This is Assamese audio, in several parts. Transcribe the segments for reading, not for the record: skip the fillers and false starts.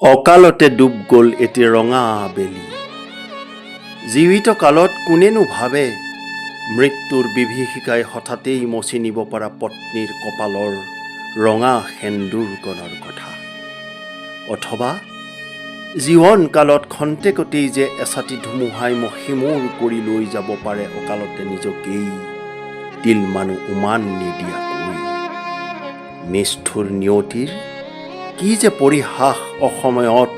অকালতে ডুব গ'ল এটি ৰঙা বেলি। জীৱিত কালত কোনেনো ভাবে মৃত্যুৰ বিভীষিকাই হঠাতেই মচি নিব পৰা পত্নীৰ কপালৰ ৰঙা সেন্দুৰকণৰ কথা, অথবা জীৱন কালত খন্তেকতেই যে এছাটি ধুমুহাই মষিমূৰ কৰি লৈ যাব পাৰে অকালতে নিজকেই তিলমানো উমান নিদিয়াকৈ। নিষ্ঠুৰ নিয়তিৰ কি যে পৰিহাস, অসময়ত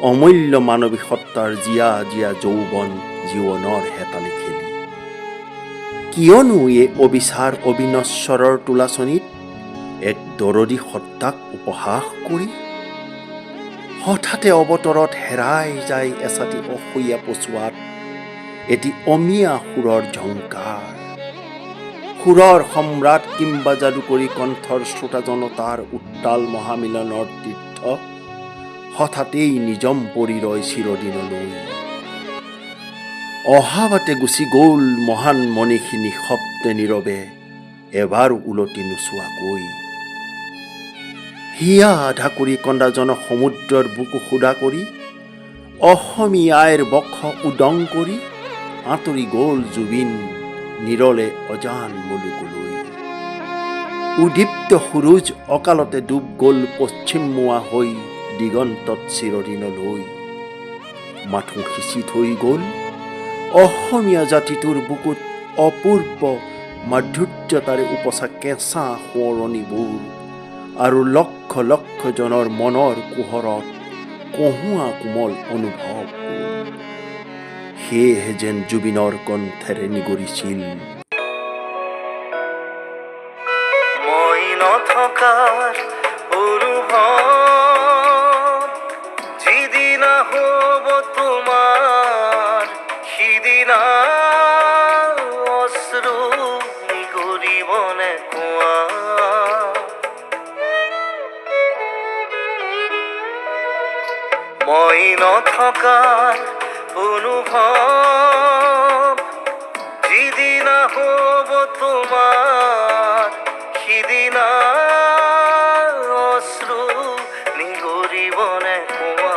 অমূল্য মানৱী সত্তাৰ জীয়া জীয়া যৌৱন জীৱনৰ হেতালি খেলি। কিয়নো এই অবিচাৰ অবিনশ্বৰৰ তুলাচনীত এক দৰদী সত্তাক উপহাস কৰি হঠাতে অবতৰত হেৰাই যায় এছাটি অসূয়া পচোৱাত এটি অমীয়া সুৰৰ ঝংকাৰ। সুৰৰ সম্ৰাট কিম্বা যাদুকৰী কণ্ঠৰ শ্ৰোতা জনতাৰ উত্তাল মহামিলনৰ তীৰ্থ হঠাতেই নিজম পৰি ৰয় চিৰদিনলৈ। অহা বাটে গুচি গ'ল মহান মনীষী নিঃশব্দে, নীৰৱে, এবাৰো উলটি নোচোৱাকৈ। হিয়া ঢাকুৰি কন্দা জনসমুদ্ৰৰ বুকু সুদা কৰি, অসমী আইৰ বক্ষ উদং কৰি আঁতৰি গ'ল জুবিন নিৰলে অজান মুলুকলৈ। উদীপ্ত সুৰুজ অকালতে ডুব গ'ল পশ্চিমমুৱা হৈ দিগন্তত চিৰদিনলৈ। মাথোঁ সিঁচি থৈ গ'ল অসমীয়া জাতিটোৰ বুকুত অপূৰ্ব মাধুৰ্যতাৰে উপচা কেঁচা সোঁৱৰণিবোৰ আৰু লক্ষ লক্ষজনৰ মনৰ কুহৰত কহুঁৱা কোমল অনুভৱবোৰ। সেয়েহে যেন জুবিনৰ কণ্ঠেৰে নিগৰিছিল, মই নথকাৰ অনুভৱ যিদিনা হ'ব তোমাৰ, সিদিনা অশ্ৰু নিগৰিবনে কোৱা? মই নথকাৰ অনুভৱ যিদিনা হ'ব তোমাৰ, সিদিনা অশ্ৰু নিগৰিবনে কোৱা?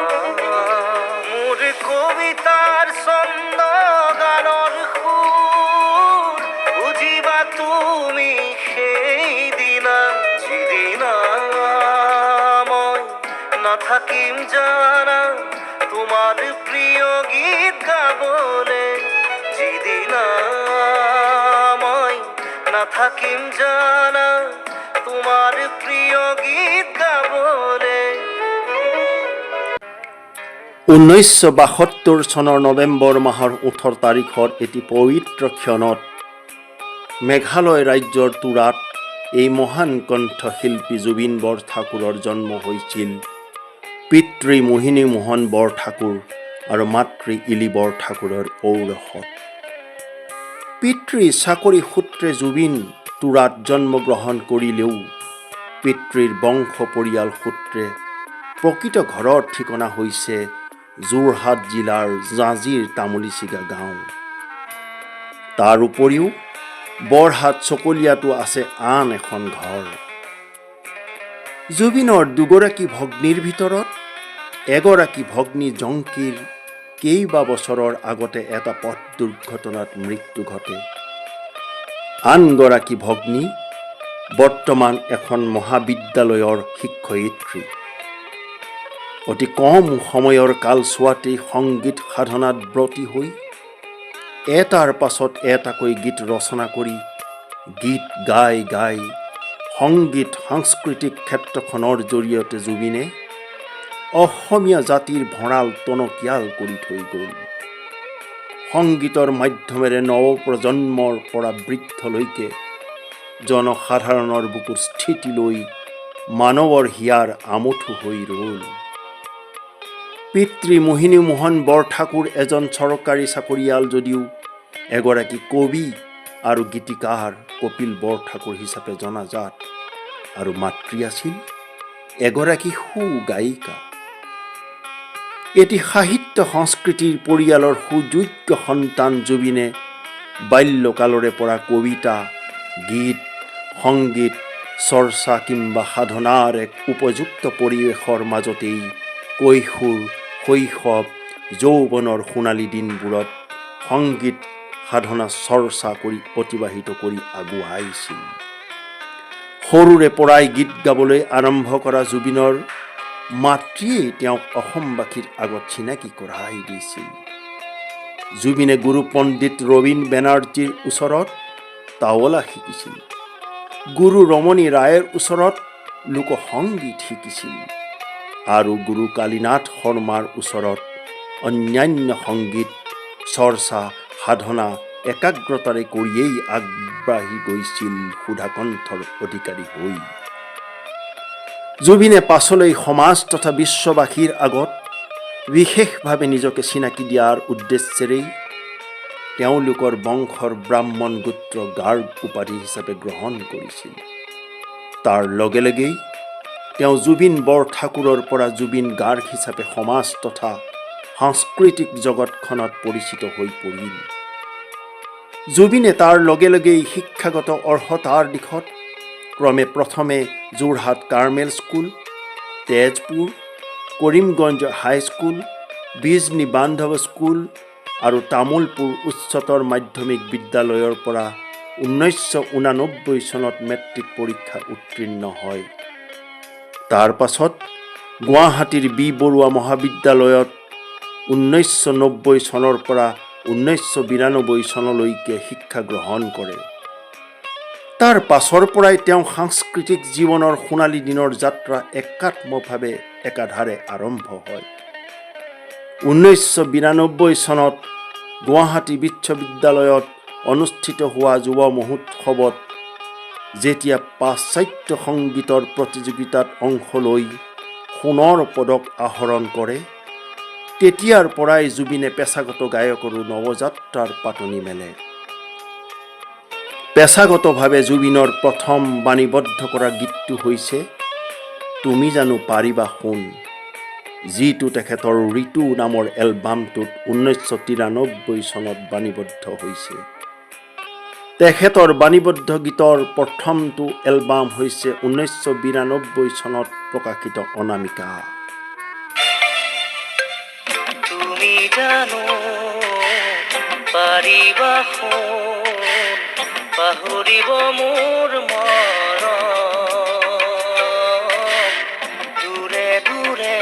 মোৰ কবিতাৰ ছন্দ, গানৰ সুৰ বুজিবা তুমি সেইদিনা, যিদিনা মই নাথাকিম জানা তোমাৰ প্ৰিয় গীত গাবলে, যিদিনা মই নাথাকিম জানা তোমাৰ প্ৰিয় গীত গাবলে। 1972 চনৰ নৱেম্বৰ মাহৰ 18 তাৰিখৰ এটি পবিত্ৰ ক্ষণত মেঘালয় ৰাজ্যৰ তুৰাত এই মহান কণ্ঠশিল্পী জুবিন বৰঠাকুৰৰ জন্ম হৈছিল পিতৃ মোহিনী মোহন বৰঠাকুৰ আৰু মাতৃ ইলি বৰঠাকুৰৰ ঔৰসত। পিতৃ চাকৰি সূত্ৰে জুবিন তুৰাত জন্মগ্ৰহণ কৰিলেও পিতৃৰ বংশ পৰিয়াল সূত্ৰে প্ৰকৃত ঘৰৰ ঠিকনা হৈছে যোৰহাট জিলাৰ জাঁজীৰ তামুলীচিগা গাঁও। তাৰ উপৰিও বৰহাট চকলীয়াতো আছে আন এখন ঘৰ। জুবিনৰ দুগৰাকী ভগ্নীৰ ভিতৰত এগৰাকী ভগ্নী জংকীৰ কেইবা বছৰৰ আগতে এটা পথ দুৰ্ঘটনাত মৃত্যু ঘটে। আনগৰাকী ভগ্নী বৰ্তমান এখন মহাবিদ্যালয়ৰ শিক্ষয়িত্ৰী। অতি কম সময়ৰ কালচোৱাতেই সংগীত সাধনাত ব্ৰতী হৈ এটাৰ পাছত এটাকৈ গীত ৰচনা কৰি, গীত গাই গাই সংগীত সাংস্কৃতিক ক্ষেত্ৰখনৰ জৰিয়তে জুবিনে অসমীয়া জাতিৰ ভঁৰাল টনকিয়াল কৰি থৈ গ'ল। সংগীতৰ মাধ্যমেৰে নৱপ্ৰজন্মৰ পৰা বৃদ্ধলৈকে জনসাধাৰণৰ বুকুত স্থিতি লৈ মানৱৰ হিয়াৰ আমঠু হৈ ৰ'ল। পিতৃ মোহিনী মোহন বৰঠাকুৰ এজন চৰকাৰী চাকৰিয়াল যদিও এগৰাকী কবি আৰু গীতিকাৰ কপিল বৰঠাকুৰ হিচাপে জনাজাত আৰু মাতৃ আছিল এগৰাকী সুগায়িকা। এটি সাহিত্য সংস্কৃতিৰ পৰিয়ালৰ সুযোগ্য সন্তান জুবিনে বাল্যকালৰে পৰা কবিতা, গীত, সংগীত চৰ্চা কিম্বা সাধনাৰ এক উপযুক্ত পৰিৱেশৰ মাজতেই কৈশোৰ, শৈশৱ, যৌৱনৰ সোণালী দিনবোৰত সংগীত সাধনা চৰ্চা কৰি অতিবাহিত কৰি আগুৱাইছিল। সৰুৰে পৰাই গীত গাবলৈ আৰম্ভ কৰা জুবিনৰ মাতৃয়েই তেওঁক অসমবাসীৰ আগত চিনাকি কৰাই দিছিল। জুবিনে গুৰু পণ্ডিত ৰবীন বেনাৰ্জীৰ ওচৰত তাৱলা শিকিছিল, গুৰু ৰমণী ৰায়ৰ ওচৰত লোকসংগীত শিকিছিল আৰু গুৰু কালীনাথ শৰ্মাৰ ওচৰত অন্যান্য সংগীত চৰ্চা সাধনা একাগ্ৰতাৰে কৰিয়েই আগবাঢ়ি গৈছিল সুধাকণ্ঠৰ অধিকাৰী হৈ। জুবিনে পাছলৈ সমাজ তথা বিশ্ববাসীৰ আগত বিশেষভাৱে নিজকে চিনাকি দিয়াৰ উদ্দেশ্যেৰেই তেওঁলোকৰ বংশৰ ব্ৰাহ্মণ গোত্ৰ গাৰ্গ উপাধি হিচাপে গ্ৰহণ কৰিছিল। তাৰ লগে লগেই তেওঁ জুবিন বৰঠাকুৰৰ পৰা জুবিন গাৰ্গ হিচাপে সমাজ তথা সাংস্কৃতিক জগতখনত পৰিচিত হৈ পৰিল। জুবিনে তাৰ লগে লগেই শিক্ষাগত অৰ্হতাৰ দিশত ক্ৰমে প্ৰথমে Jorhat Carmel school, Tezpur, Karimganj high school, Bijni বান্ধৱ স্কুল আৰু তামোলপুৰ উচ্চতৰ মাধ্যমিক বিদ্যালয়ৰ পৰা 1989 চনত মেট্ৰিক পৰীক্ষা উত্তীৰ্ণ হয়। তাৰ পাছত গুৱাহাটীৰ বি বৰুৱা মহাবিদ্যালয়ত 1990 চনৰ পৰা 1992 চনলৈকে শিক্ষা গ্ৰহণ কৰে। তাৰ পাছৰ পৰাই তেওঁ সাংস্কৃতিক জীৱনৰ সোণালী দিনৰ যাত্ৰা একাত্মভাৱে একাধাৰে আৰম্ভ হয়। 1992 চনত গুৱাহাটী বিশ্ববিদ্যালয়ত অনুষ্ঠিত হোৱা যুৱ মহোৎসৱত যেতিয়া পাশ্চাত্য সংগীতৰ প্ৰতিযোগিতাত অংশ লৈ সোণৰ পদক আহৰণ কৰে, তেতিয়াৰ পৰাই জুবিনে পেছাগত গায়কৰো নৱযাত্ৰাৰ পাতনি মেলে। পেছাগতভাৱে জুবিনৰ প্ৰথম বাণীবদ্ধ কৰা গীতটো হৈছে "তুমি জানো পাৰিবা সোণ", যিটো তেখেতৰ ঋতু নামৰ এলবামটোত 1993 চনত বাণীবদ্ধ হৈছে। তেখেতৰ বাণীবদ্ধ গীতৰ প্ৰথমটো এলবাম হৈছে 1992 চনত প্ৰকাশিত অনামিকা। তুমি জানো পাৰিবা সোণ পাহৰিব মোৰ মৰম? দূৰে দূৰে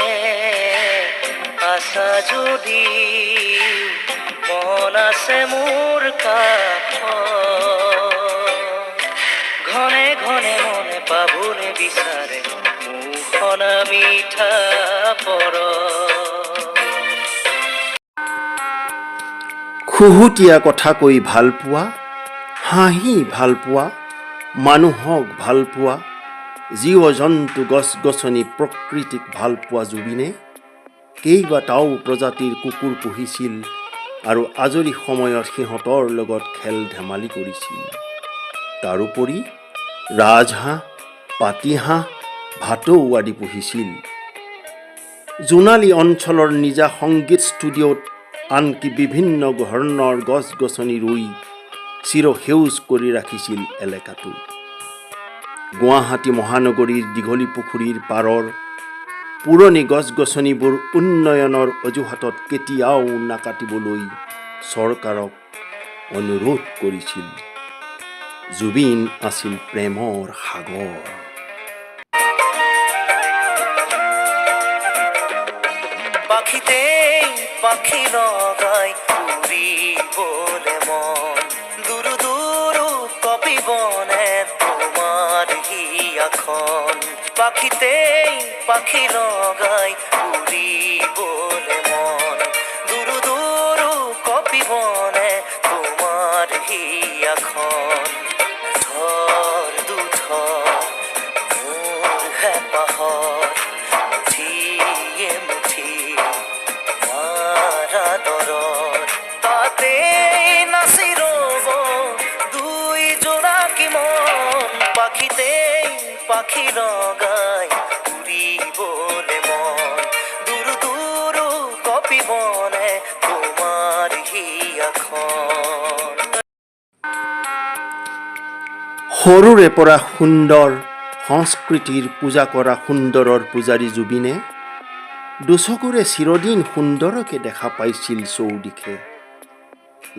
আছা যদি, মন আছে মোৰ কাষত। ঘনে ঘনে মনে পাবলৈ বিচাৰে মোহনা মিঠা পৰ। খুহুতীয়া কথা কৈ ভাল পোৱা, হাঁহি ভাল পোৱা, মানুহক ভাল পোৱা, জীৱ জন্তু, গছ গছনি, প্ৰকৃতিক ভাল পোৱা জুবিনে কেইবাটাও প্ৰজাতিৰ কুকুৰ পুহিছিল আৰু আজৰি সময়ত সিহঁতৰ লগত খেল ধেমালি কৰিছিল। তাৰোপৰি ৰাজহাঁহ, পাতিহাঁহ, ভাটৌ আদি পুহিছিল। জোনালী অঞ্চলৰ নিজা সংগীত ষ্টুডিঅ'ত আনকি বিভিন্ন ধৰণৰ গছ গছনি ৰুই চিৰসেউজ কৰি ৰাখিছিল এলেকাটো। গুৱাহাটী মহানগৰীৰ দীঘলী পুখুৰীৰ পাৰৰ পুৰণি গছ গছনিবোৰ উন্নয়নৰ অজুহাতত কেতিয়াও নাকাটিবলৈ চৰকাৰক অনুৰোধ কৰিছিল। জুবিন আছিল প্ৰেমৰ সাগৰ। পাখিতেই পাখি লগাই উৰিবলে মন, দূৰ দূৰ কঁপিবনে তোমাৰ হিয়াখন? পাখিতেই পাখি লগাই উৰিবলে মন, দূৰ দূৰ কঁপিবনে তোমাৰ হিয়াখন? থৰ দুথৰ মোৰ হেঁপাহৰ মুঠিয়ে মুঠি তোমাৰ আদৰৰ, তাতে নাচি ৰ'ব দুই জোনাকী মন। পাখিতেই পাখি লগাই উৰিবলে মন, দূৰ দূৰ কঁপিবনে তোমাৰ হিয়াখন? সৰুৰে পৰা সুন্দৰ সংস্কৃতিৰ পূজা কৰা সুন্দৰৰ পূজাৰী জুবিনে দুচকুৰে চিৰদিন সুন্দৰকে দেখা পাইছিল চৌদিশে।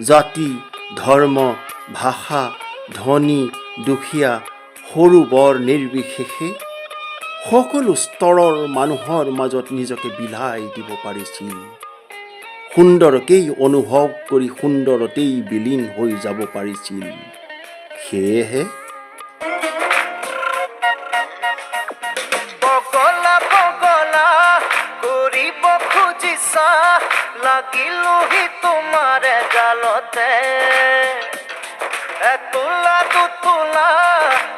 জাতি, ধৰ্ম, ভাষা, ধনী দুখীয়া, সৰু বৰ নিৰ্বিশেষে সকলো স্তৰৰ মানুহৰ মাজত নিজকে বিলাই দিব পাৰিছিল। সুন্দৰকেই অনুভৱ কৰি সুন্দৰতেই বিলীন হৈ যাব পাৰিছিল। সেয়েহে পগলা পগলা কৰিব খুজিছা, লাগিলোহি তোমাৰ গালতে। এতোলা দুতোলা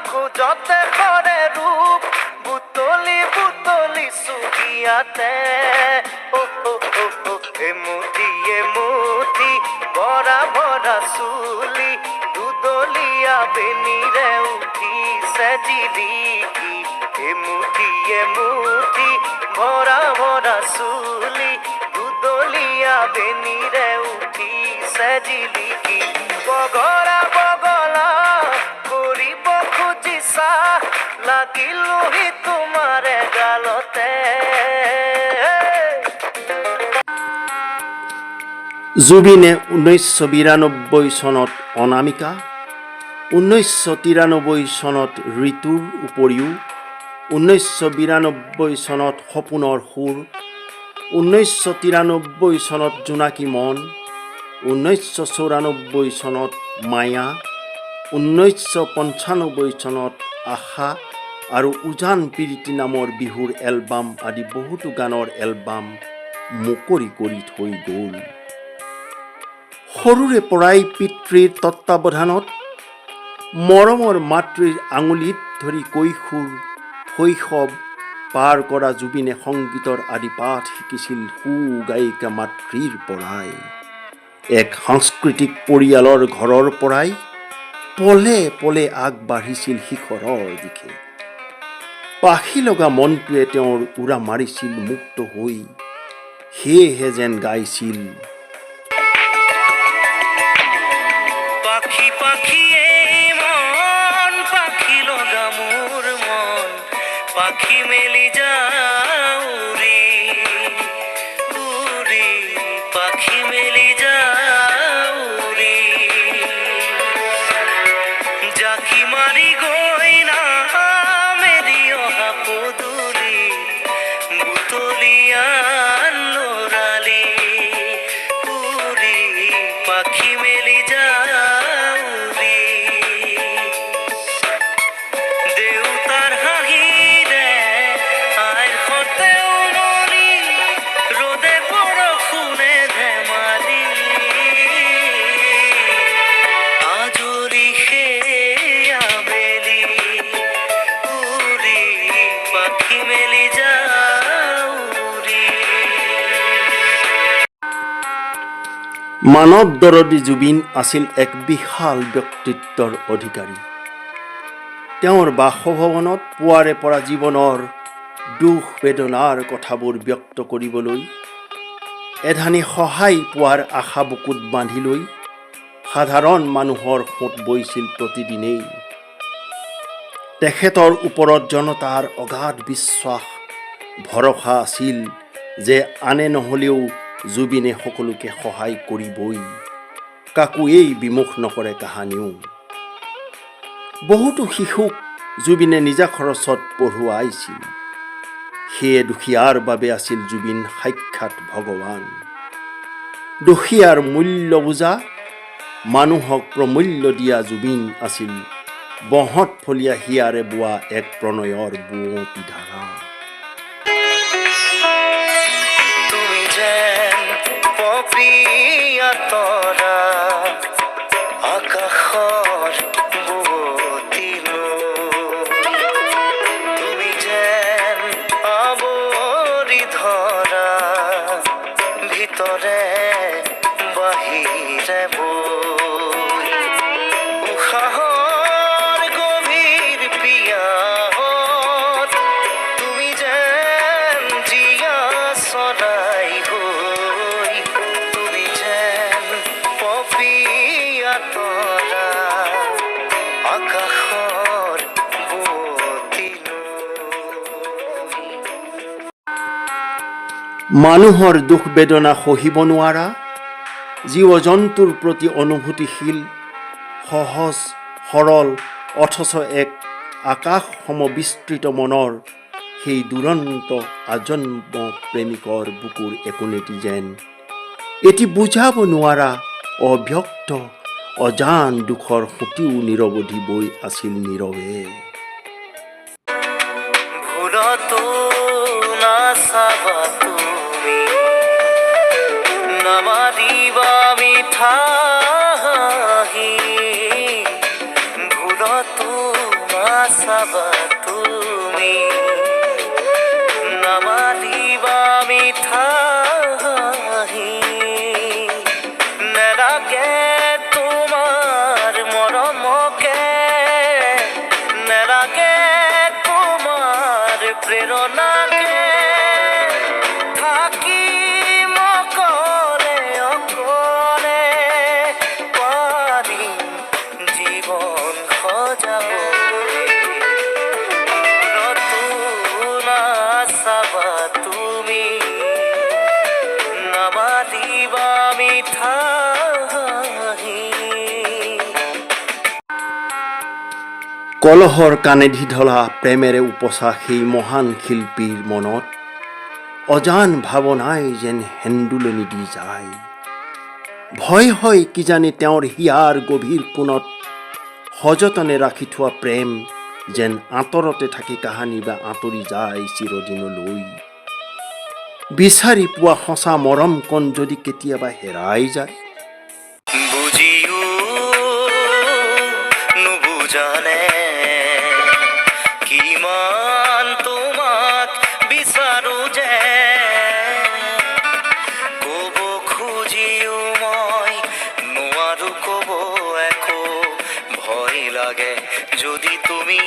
খোজতে কৰে ৰূপ, বুটলি বুটলি চুৰিয়াতে। অ অ অ, এমুঠি এমুঠি ভৰা ভৰা চুলি, দুদলীয়া বেনিৰে উঠিছে জিলিকি। এমুঠি এমুঠি ভৰা ভৰা চুলি, দুদলীয়া বেনিৰে উঠিছে জিলিকি। বগলা বগলা কৰিব খুজিছা, লাগিলোহি তোমাৰ গালতে। জুবিনে 1992 চনত অনামিকা, 1993 চনত ঋতুৰ উপৰিও 1992 চনত সপোনৰ সুৰ, 1993 চনত জোনাকী মন, 1994 চনত মায়া, 1995 চনত আশা আৰু উজান প্ৰীতি নামৰ বিহুৰ এলবাম আদি বহুতো গানৰ এলবাম মুকলি কৰি থৈ গ'ল। সৰুৰে পৰাই পিতৃৰ তত্বাৱধানত মৰমৰ মাতৃৰ আঙুলিত ধৰি কৈশোৰ শৈশৱ পাৰ কৰা জুবিনে সংগীতৰ আদি পাঠ শিকিছিল সুগায়িকা মাতৃৰ পৰাই। এক সাংস্কৃতিক পৰিয়ালৰ ঘৰৰ পৰাই পলে পলে আগবাঢ়িছিল শিখৰৰ দিশে। পাখি লগা মনটোৱে তেওঁৰ উৰা মাৰিছিল মুক্ত হৈ, সেয়েহে যেন গাইছিল, পাখি পাখি এই মন, পাখি লগা মোৰ মন, পাখি মেলি যাউৰি উৰি, পাখি মেলি যাউৰি। জাকি মাৰি গৈ না মেৰি অহা পদূলি, বুটলিয়ান লৰালি উৰি, পাখি মেলি যাউৰি। দেউতাৰ হাঁহিৰে আইৰ সতে উমলি, ৰ'দে বৰষুণে ধেমালি, আজৰি সেই আবেলি উৰি, পাখি মেলি যাউৰি। মানৱ দৰদী জুবিন আছিল এক বিশাল ব্যক্তিত্বৰ অধিকাৰী। তেওঁৰ বাসভৱনত পুৱাৰে পৰা জীৱনৰ দুখ বেদনাৰ কথাবোৰ ব্যক্ত কৰিবলৈ, এধানি সহায় পোৱাৰ আশা বুকুত বান্ধি লৈ সাধাৰণ মানুহৰ সোঁত বৈছিল প্ৰতিদিনেই। তেখেতৰ ওপৰত জনতাৰ অগাধ বিশ্বাস ভৰসা আছিল যে আনে নহ'লেও জুবিনে সকলোকে সহায় কৰিবই, কাকোৱেই বিমুখ নকৰে কাহানিও। বহুতো শিশুক জুবিনে নিজা খৰচত পঢ়ুৱাইছিল। সেয়ে দুখীয়াৰ বাবে আছিল জুবিন সাক্ষাৎ ভগৱান। দুখীয়াৰ মূল্য বুজা, মানুহক প্ৰমূল্য দিয়া জুবিন আছিল বহত ফলীয়া হিয়াৰে বোৱা এক প্ৰণয়ৰ বোঁৱতী ধাৰা। তুমি যেন পপীয়া তৰা, আকাশৰ বোৱতী নৈ। তুমি যেন আৱৰি ধৰা, ভিতৰে বাহিৰে বৈ। উশাহৰ গভীৰ পিয়াহত তুমি যেন জীয়া চৰাই হৈ। তুমি যেন পপীয়া তৰা, আকাশৰ বোৱতী নৈ। মানুহৰ দুখ বেদনা সহিব নোৱাৰা, জীৱ জন্তুৰ প্ৰতি অনুভূতিশীল, সহজ সৰল অথচ এক আকাশ সমবিস্তৃত মনৰ সেই দুৰন্ত আজন্ম প্ৰেমিকৰ বুকুৰ একোণেটি যেন এটি বুজাব নোৱাৰা অব্যক্ত অজান দুখৰ সুঁতিও নিৰৱধি বৈ আছিল নীৰৱে। ভুলতো নাচাবা তুমি, নামাৰিবা মিঠা হাঁহি। ভুলতো নাচাবা তুমি, নামাৰিবা মিঠা হাঁহি। নেলাগে তোমাৰ মৰমকে, নেলাগে তোমাৰ প্ৰেৰণাকে। থাকিম অকলে অকলে, পাৰিম জীৱন সজাবলৈ। ভুলতো নাচাবা তুমি, নামাৰিবা মিঠা হাঁহি। কলহৰ কাণেদি ঢলা প্ৰেমেৰে উপচা সেই মহান শিল্পীৰ মনত অজান ভাৱনাই যেন হেন্দুলনি দি যায়। ভয় হয় কিজানি তেওঁৰ হিয়াৰ গভীৰ কোণত সযতনে ৰাখি থোৱা প্ৰেম যেন আঁতৰতে থাকি কাহানি বা আঁতৰি যায় চিৰদিনলৈ। বিচাৰি পোৱা সঁচা মৰমকণ যদি কেতিয়াবা হেৰাই যায়। বুজিও নুবুজানে কিমান তোমাক বিচাৰো যে, ক'ব খুজিও মই নোৱাৰো ক'ব একো। ভয় লাগে যদি তুমি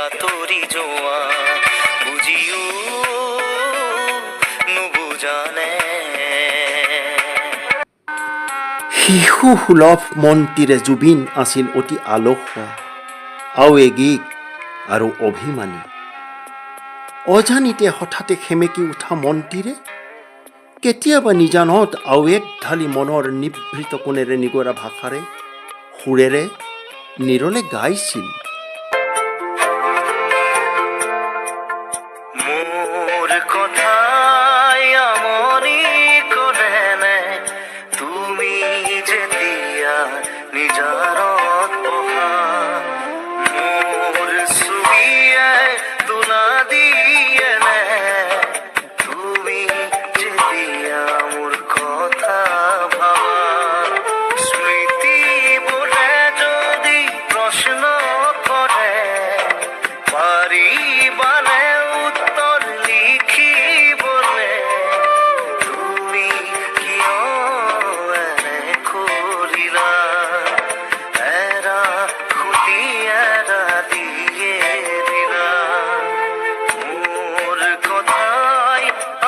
আঁতৰি যোৱা। বুজিও নুবুজানে। শিশু সুলভ মনটিৰে জুবিন আছিল অতি আলসুৱা, আৱেগিক আৰু অভিমানী। অজানিতে হঠাতে সেমেকি উঠা মনটিৰে কেতিয়াবা নিজানত আৱেগ ঢালি মনৰ নিভৃত কোণেৰে নিগৰা ভাষাৰে সুৰেৰে নিৰলে গাইছিল। মোৰ কথাই আমনি কৰেনে তুমি যেতিয়া নিজানত বহা, মোৰ ছবিয়ে দোলা দিয়েনে তুমি যেতিয়া মোৰ কথা ভাবা। স্মৃতিবোৰে যদি প্ৰশ্ন কৰে, পাৰিবানে উত্তৰ লিখিবলে? তুমি কিয় এনে কৰিলা, এৰা খুটি এৰা দিয়ে দিলা। মোৰ কথাই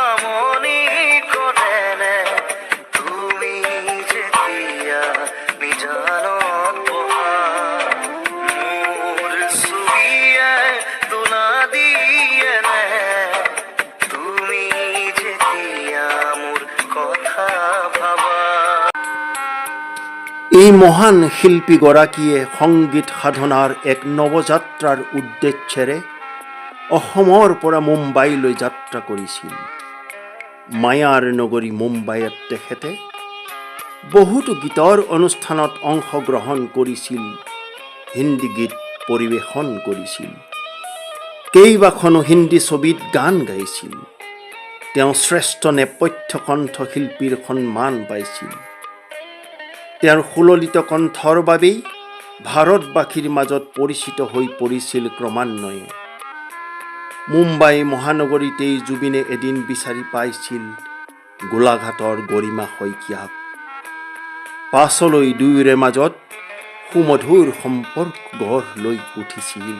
আমনি কৰেনে তুমি যেতিয়া নিজানত বহা, মোৰ ছবিয়ে দোলা দিয়েনে তুমি যেতিয়া মোৰ কথা ভাবা। এই মহান শিল্পীগৰাকীয়ে সংগীত সাধনাৰ এক নৱযাত্ৰাৰ উদ্দেশ্যেৰে অসমৰ পৰা মুম্বাইলৈ যাত্ৰা কৰিছিল। মায়াৰ নগৰী মুম্বাইত তেখেতে বহুতো গীতৰ অনুষ্ঠানত অংশগ্ৰহণ কৰিছিল, হিন্দী গীত পৰিৱেশন কৰিছিল, কেইবাখনো হিন্দী ছবিত গান গাইছিল। তেওঁ শ্ৰেষ্ঠ নেপথ্য কণ্ঠশিল্পীৰ সন্মান পাইছিল। তেওঁৰ সুললিত কণ্ঠৰ বাবেই ভাৰতবাসীৰ মাজত পৰিচিত হৈ পৰিছিল ক্ৰমান্বয়ে। মুম্বাই মহানগৰীতেই জুবিনে এদিন বিচাৰি পাইছিল গোলাঘাটৰ গৰিমা শইকীয়াক। পাছলৈ দুয়োৰে মাজত সুমধুৰ সম্পৰ্ক গঢ় লৈ উঠিছিল।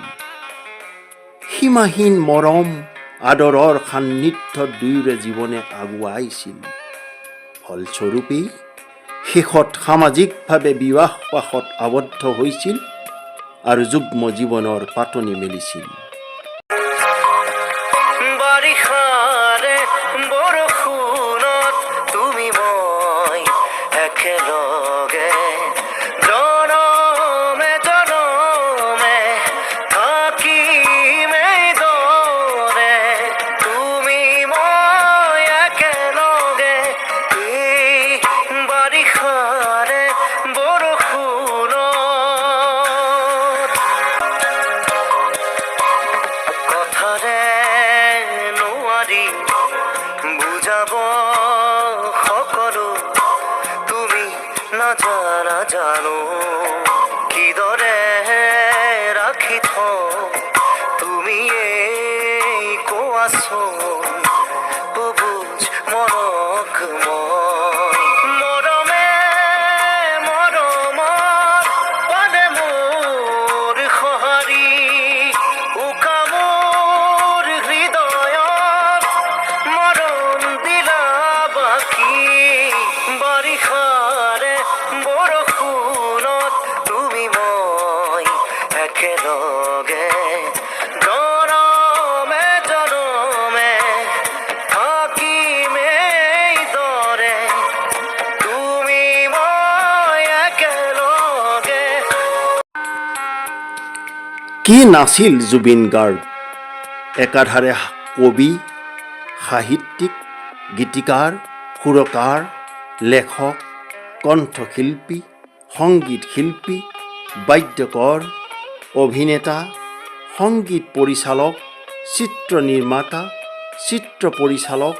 সীমাহীন মৰম আদৰৰ সান্নিধ্যত দুয়োৰে জীৱনে আগুৱাইছিল। ফলস্বৰূপেই শেষত সামাজিকভাৱে বিবাহ পাশত আবদ্ধ হৈছিল আৰু যুগ্ম জীৱনৰ পাতনি মেলিছিল। বাৰিষাৰে বৰষুণে নোৱাৰি বুজাব সকলো, তুমি নাজানা জানো কিদৰে ৰাখি থওঁ, তুমি এই কোৱাচোন। অবুজ মনক মই মৰমে মৰমৰ পালে মোৰ সঁহাৰি, উকা মোৰ হৃদয়ত মৰম দিলা বাকী। বাৰিষাৰে বৰষুণত তুমি মই একেলগে জনমে জনমে থাকিম এইদৰে, তুমি মই একেলগে। কি নাছিল জুবিন গাৰ্গ? একাধাৰে কবি, সাহিত্যিক, গীতিকাৰ, সুৰকাৰ, লেখক, কণ্ঠশিল্পী, সংগীত শিল্পী, বাদ্যকৰ, অভিনেতা, সংগীত পৰিচালক, চিত্ৰ নিৰ্মাতা, চিত্ৰ পৰিচালক,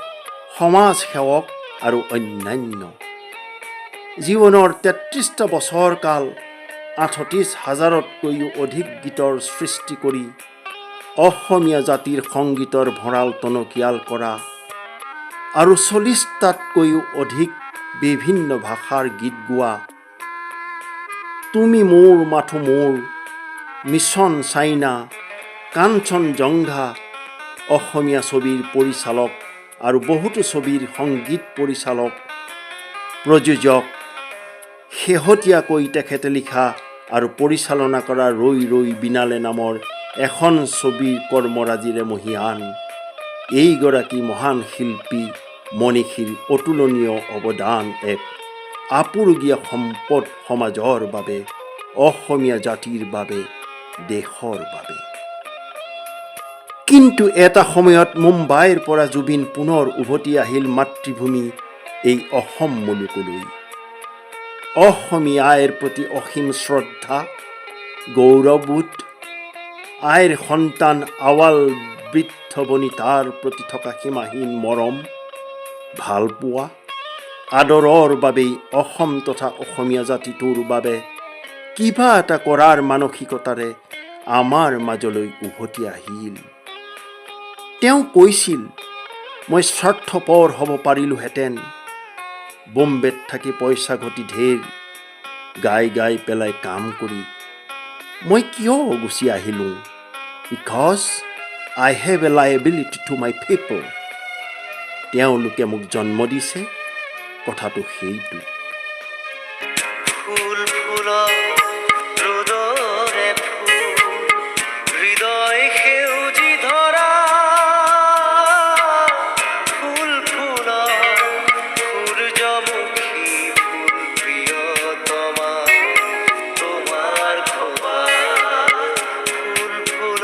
সমাজ সেৱক আৰু অন্যান্য। জীৱনৰ 33টা বছৰ কাল 38 হাজাৰতকৈও অধিক গীতৰ সৃষ্টি কৰি অসমীয়া জাতিৰ সংগীতৰ ভঁৰাল টনকিয়াল কৰা আৰু 40টাতকৈও অধিক বিভিন্ন ভাষাৰ গীত গোৱা, তুমি মোৰ মাথো মোৰ, মিছন চাইনা, কাঞ্চনজংঘা, অসমীয়া ছবিৰ পৰিচালক আৰু বহুতো ছবিৰ সংগীত পৰিচালক, প্ৰযোজক, শেহতীয়াকৈ তেখেতে লিখা আৰু পৰিচালনা কৰা ৰৈ ৰৈ বিনালে নামৰ এখন ছবিৰ কৰ্মৰাজিৰে মহীয়ান এইগৰাকী মহান শিল্পী মনীষীৰ অতুলনীয় অৱদান এক আপুৰুগীয়া সম্পদ সমাজৰ বাবে, অসমীয়া জাতিৰ বাবে, দেশৰ বাবে। কিন্তু এটা সময়ত মুম্বাইৰ পৰা জুবিন পুনৰ উভতি আহিল মাতৃভূমি এই অসম মুলুকলৈ। অসমী আইৰ প্ৰতি অসীম শ্ৰদ্ধা, গৌৰৱবোধ, আইৰ সন্তান আৱাল বৃদ্ধ বনিতাৰ প্ৰতি থকা সীমাহীন মৰম, ভালপোৱা, আদৰৰ বাবেই অসম তথা অসমীয়া জাতিটোৰ বাবে কিবা এটা কৰাৰ মানসিকতাৰে আমাৰ মাজলৈ উভতি আহিল। তেওঁ কৈছিল, মই স্বাৰ্থপৰ হ'ব পাৰিলোহেঁতেন, বোম্বেত থাকি পইচা ঘটি ঢেৰ গাই গাই পেলাই কাম কৰি মই কিয় গুচি আহিলোঁ? Because I have a liability to my people. তেওঁলোকে মোক জন্ম দিছে, কথাটো সেইটো। ফুল ফুল ৰ'দৰে ফুল, হৃদয় সেউজী ধৰা, ফুল ফুল সূৰ্যমুখী ফুল, প্ৰিয়তমা তোমাৰ খোপা। ফুল ফুল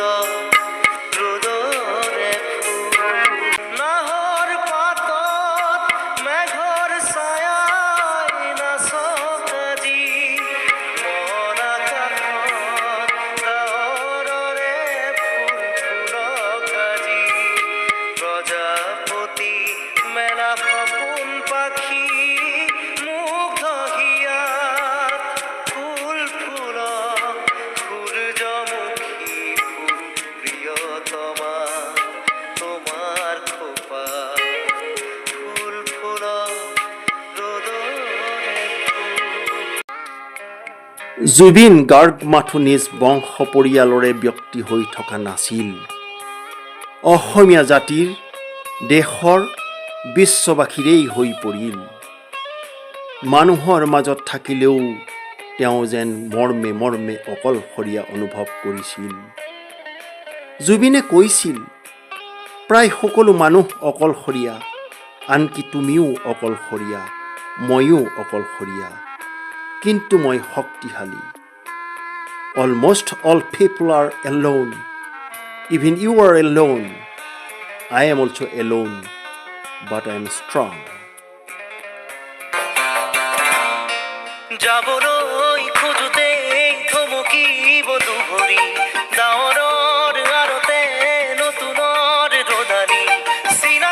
ৰ'দৰে ফুল, নাহৰ পাতত মেঘৰ ছায়াই নাচক আজি, মন আকাশত ডাৱৰৰে ফুল ফুলক আজি। প্ৰজাপতি মেলা সপোন পাখি মুগ্ধ হিয়াত, ফুল ফুল সূৰ্যমুখী ফুল, প্ৰিয়তমা তোমাৰ খোপা। ফুল ফুল ৰ'দৰে ফুল। জুবিন গাৰ্গ মাথো নিজ বংশ পৰিয়ালৰে ব্যক্তি হৈ থকা নাছিল, অসমীয়া জাতিৰ, দেশৰ, বিশ্ববাসীৰেই হৈ পৰিল। মানুহৰ মাজত থাকিলেও তেওঁ যেন মৰ্মে মৰ্মে অকলশৰীয়া অনুভৱ কৰিছিল। জুবিনে কৈছিল, প্ৰায় সকলো মানুহ অকলশৰীয়া, আনকি তুমিও অকলশৰীয়া, ময়ো অকলশৰীয়া, কিন্তু মই শক্তিশালী। Almost all people are alone. Even you are alone. I am also alone, but I am strong. যাবলৈ খোজোতে থমকিব দুভৰি, ডাৱৰৰ আঁৰতে নতুনৰ ৰ'দালি। চিনা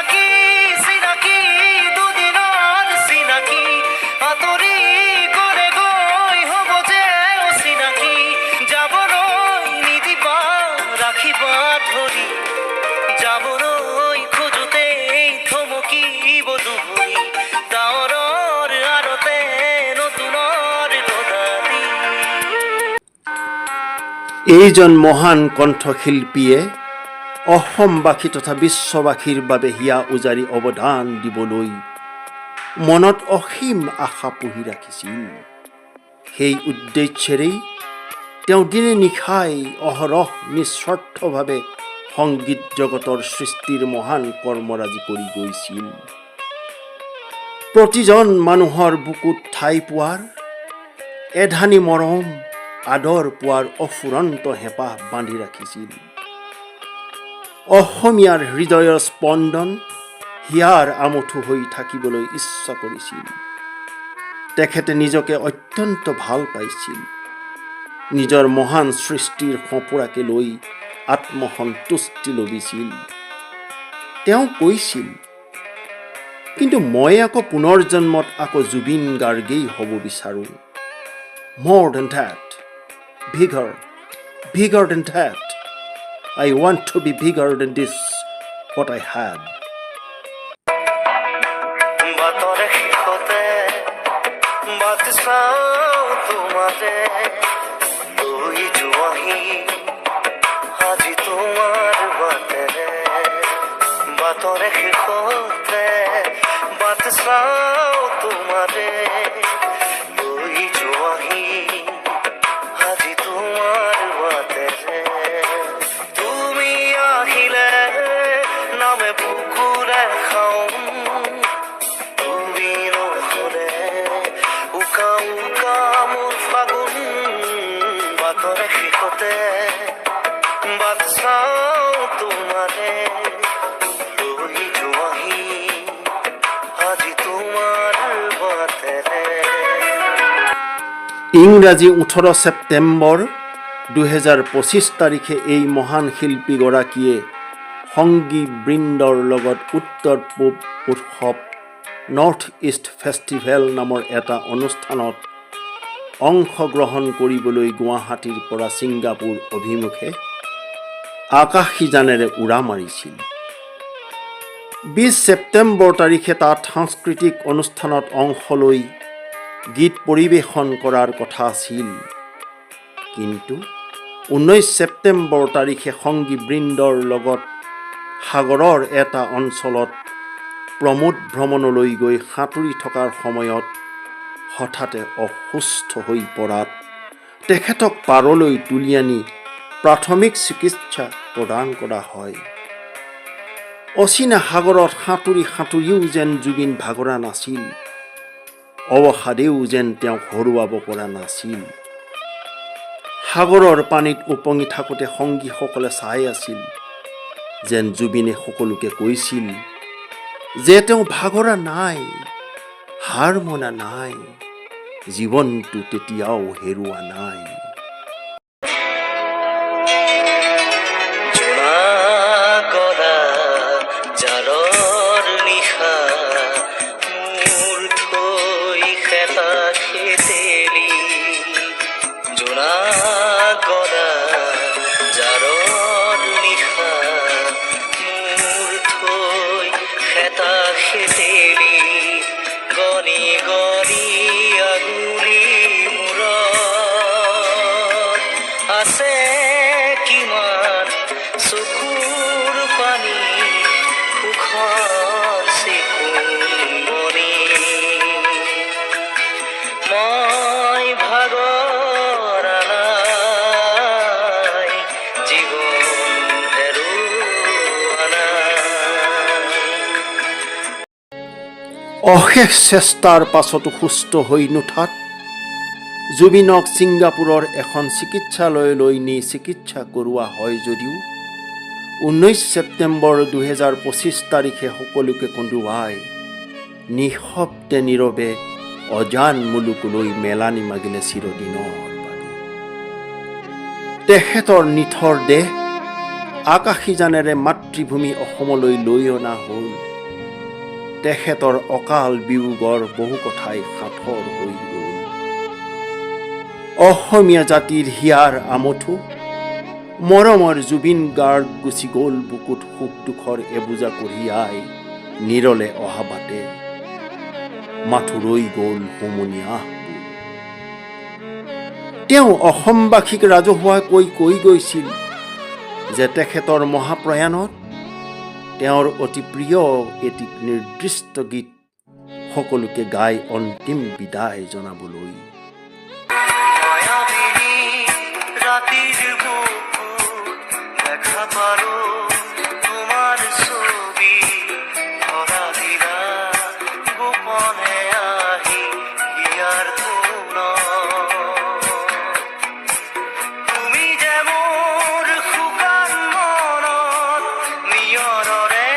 এইজন মহান কণ্ঠশিল্পীয়ে অসমবাসী তথা বিশ্ববাসীৰ বাবে হিয়া উজাৰি অৱদান দিবলৈ মনত অসীম আশা পুহি ৰাখিছিল। সেই উদ্দেশ্যেৰেই তেওঁ দিনে নিশাই অহৰহ নিস্বাৰ্থভাৱে সংগীত জগতৰ সৃষ্টিৰ মহান কৰ্মৰাজি কৰি গৈছিল। প্ৰতিজন মানুহৰ বুকুত ঠাই পোৱাৰ, এধানি মৰম আদৰ পোৱাৰ অফুৰন্ত হেঁপাহ বান্ধি ৰাখিছিল। অসমীয়াৰ হৃদয়ৰ স্পন্দন, হিয়াৰ আমঠু হৈ থাকিবলৈ ইচ্ছা কৰিছিল। তেখেতে নিজকে অত্যন্ত ভাল পাইছিল। নিজৰ মহান সৃষ্টিৰ সঁফুৰাকে লৈ আত্মসন্তুষ্টি লভিছিল। তেওঁ কৈছিল, "কিন্তু মই আকৌ পুনৰ্জন্মত আকৌ জুবিন গাৰ্গেই হ'ব বিচাৰোঁ। More than that, bigger, bigger than that. I want to be bigger than this what I have." বাটৰে শেষতে বাট চাওঁ তোমাৰে, লৈ যোৱাহি আজি তোমাৰ বাটেৰে। বাটৰে শেষতে বাট চাওঁ তোমাৰে, লৈ যোৱাহি আজি তোমাৰ বাটেৰে। তুমি আহিলে নামে বুকুৰে খাওঁ, তুমি নহ'লে উকা উকা মোৰ ফাগুন। বাটৰে শেষতে বাট চাওঁ তোমাৰে, লৈ যোৱাহি আজি তোমাৰ বাটেৰে। ইংৰাজী 18 ছেপ্টেম্বৰ 2025 তাৰিখে এই মহান শিল্পীগৰাকীয়ে সংগীবৃন্দৰ লগত উত্তৰ পূব উৎসৱ, নৰ্থ ইষ্ট ফেষ্টিভেল নামৰ এটা অনুষ্ঠানত অংশগ্ৰহণ কৰিবলৈ গুৱাহাটীৰ পৰা ছিংগাপুৰ অভিমুখে আকাশীযানেৰে উৰা মাৰিছিল। 20 ছেপ্টেম্বৰ তাৰিখে তাত সাংস্কৃতিক অনুষ্ঠানত অংশ লৈ গীত পৰিৱেশন কৰাৰ কথা আছিল। কিন্তু 19 ছেপ্টেম্বৰ তাৰিখে সংগীবৃন্দৰ লগত সাগৰৰ এটা অঞ্চলত প্ৰমোদ ভ্ৰমণলৈ গৈ সাঁতুৰি থকাৰ সময়ত হঠাতে অসুস্থ হৈ পৰাত তেখেতক পাৰলৈ তুলি আনি প্ৰাথমিক চিকিৎসা প্ৰদান কৰা হয়। অচিনা সাগৰত সাঁতুৰি সাঁতুৰিও যেন জুবিন ভাগৰা নাছিল, অৱসাদেও যেন তেওঁক হৰুৱাব পৰা নাছিল। সাগৰৰ পানীত উপঙি থাকোঁতে সংগীসকলে চাই আছিল, যেন জুবিনে সকলোকে কৈছিল যে তেওঁ ভাগৰা নাই, হাৰ মনা নাই, জীৱনটো তেতিয়াও হেৰুৱা নাই। জোনাকলা জাৰৰ নিশা মূৰ থৈ খেতা খেতেলি, জোনাকলা জাৰৰ নিশা মূৰ থৈ খেতা খেতেলি, গণি গণি আগুৰি মূৰত আছে কিমান চকুৰ পানী, সুখৰ চিকুণ মণি। মই ভাগৰা নাই, জীৱন হেৰুৱা নাই। অশেষ চেষ্টাৰ পাছতো সুস্থ হৈ নুঠাত জুবিনক ছিংগাপুৰৰ এখন চিকিৎসালয়লৈ নি চিকিৎসা কৰোৱা হয় যদিও 19 ছেপ্টেম্বৰ 2025 তাৰিখে সকলোকে কন্দুৱাই নিঃশব্দে নীৰৱে অজান মুলুকলৈ মেলানি মাগিলে চিৰদিনৰ বাবে। তেখেতৰ নিথৰ দেহ আকাশীযানেৰে মাতৃভূমি অসমলৈ লৈ অনা হ'ল। তেখেতৰ অকাল বিয়োগৰ বহু কথাই সাঁথৰ হৈ ৰ'ল। অসমীয়া জাতিৰ হিয়াৰ আমঠু মৰমৰ জুবিন গাৰ্গ গুচি গ'ল বুকুত সুখ দুখৰ এবোজা কঢ়িয়াই। নিৰলে অহা বাটে মাথো ৰৈ গ'ল হুমুনিয়াহবোৰ। তেওঁ অসমবাসীক ৰাজহুৱাকৈ কৈ গৈছিল যে তেখেতৰ মহাপ্ৰয়াণত তেওঁৰ অতি প্ৰিয় এটি নিৰ্দিষ্ট গীত সকলোকে গাই অন্তিম বিদায় জনাবলৈ। মায়াবিনী ৰাতিৰ বুকুত দেখা পালো তোমাৰ ছবি, ধৰা দিলা গোপনে আহি হিয়াৰ কোণত। তুমি যে মোৰ শুকান মনত নিয়ৰৰে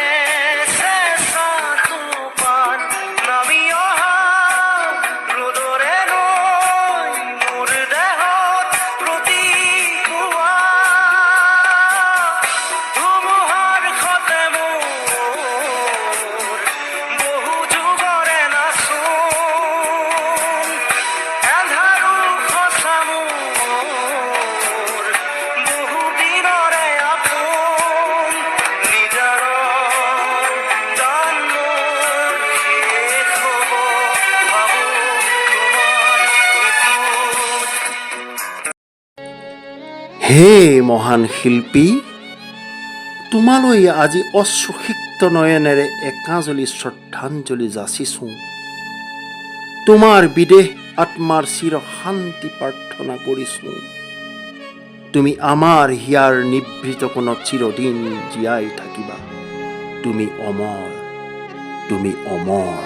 চেঁচা টোপাল, নামি অহা ৰ'দৰে নৈ মোৰ দেহত প্ৰতিপুৱা। ধুমুহাৰ সতে মোৰ বহু যুগৰে নাচোন, এন্ধাৰো সঁচা মোৰ বহু দিনৰে আপোন। নিজানৰ গান মোৰ শেষ হ'ব ভাবো তোমাৰ বুকুত। হে মহান শিল্পী, তোমালৈ আজি অশ্ৰুসিক্ত নয়নেৰে একাজলি শ্ৰদ্ধাঞ্জলি যাচিছোঁ। তোমাৰ বিদেহ আত্মাৰ চিৰ শান্তি প্ৰাৰ্থনা কৰিছোঁ। তুমি আমাৰ হিয়াৰ নিভৃত কোণত চিৰদিন জীয়াই থাকিবা। তুমি অমৰ, তুমি অমৰ।